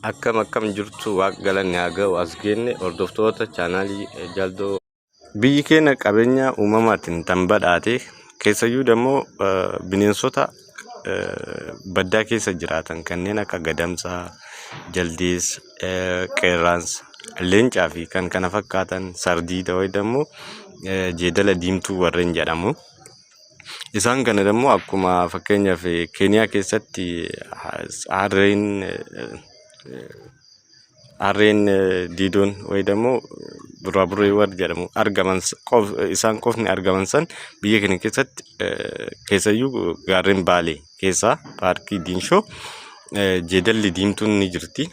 Akkam akkam jirtu waaq galanni haa ga'u as geenne hordoftoota chaanaalii Jaldoo. Biyyi keenya qabeenya uumamaatiin tan badhaate keessayyuu dammoo bineensota baddaa keessa jiraatan kanneen akka gadamsaa, jaldeessa, qeerransa, leencaa fi kan kana fakkaatan sardiida wayi dammoo jeedala diimtuu warreen jedhamu. Isaan kana immoo akkuma fakkeenyaaf Keeniyaa keessatti harreen harreen diidoon wayi immoo buraaburree warri jedhamu argaman isaan qofni argaman san biyya keenya keessatti keessayyuu gaarreen Baalee keessaa paarkii Diinshoo jeedalli diimtuun ni jirti.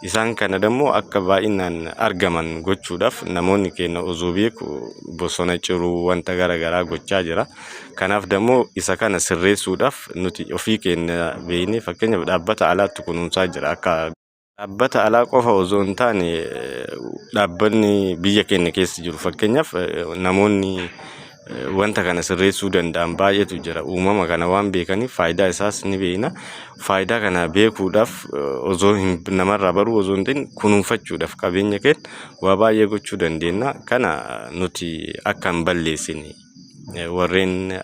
Isaan kana dammoo akka baay'inaan argaman gochuudhaaf namoonni keenya osoo beeku bosona ciruu wanta gara garaa gochaa jira. Kanaaf dammoo isa kana sirreessuudhaaf nuti ofii keenya beeknee fakkeenyaaf dhaabbata alaatti kunuunsaa jira. Akka dhaabbata alaa qofa osoo hin taane dhaabbanni biyya keenya keessa jiru fakkeenyaaf namoonni wanta kana sirreessuu danda'an baay'eetu jira. Uumama kana waan beekaniif faayidaa isaas ni beekna. Faayidaa kana beekuudhaaf osoo hin namarraa baruu osoo hin ta'in kunuunfachuudhaaf qabeenya keenya waa baay'ee gochuu dandeenya. Kana nuti akka hin balleessine warreen.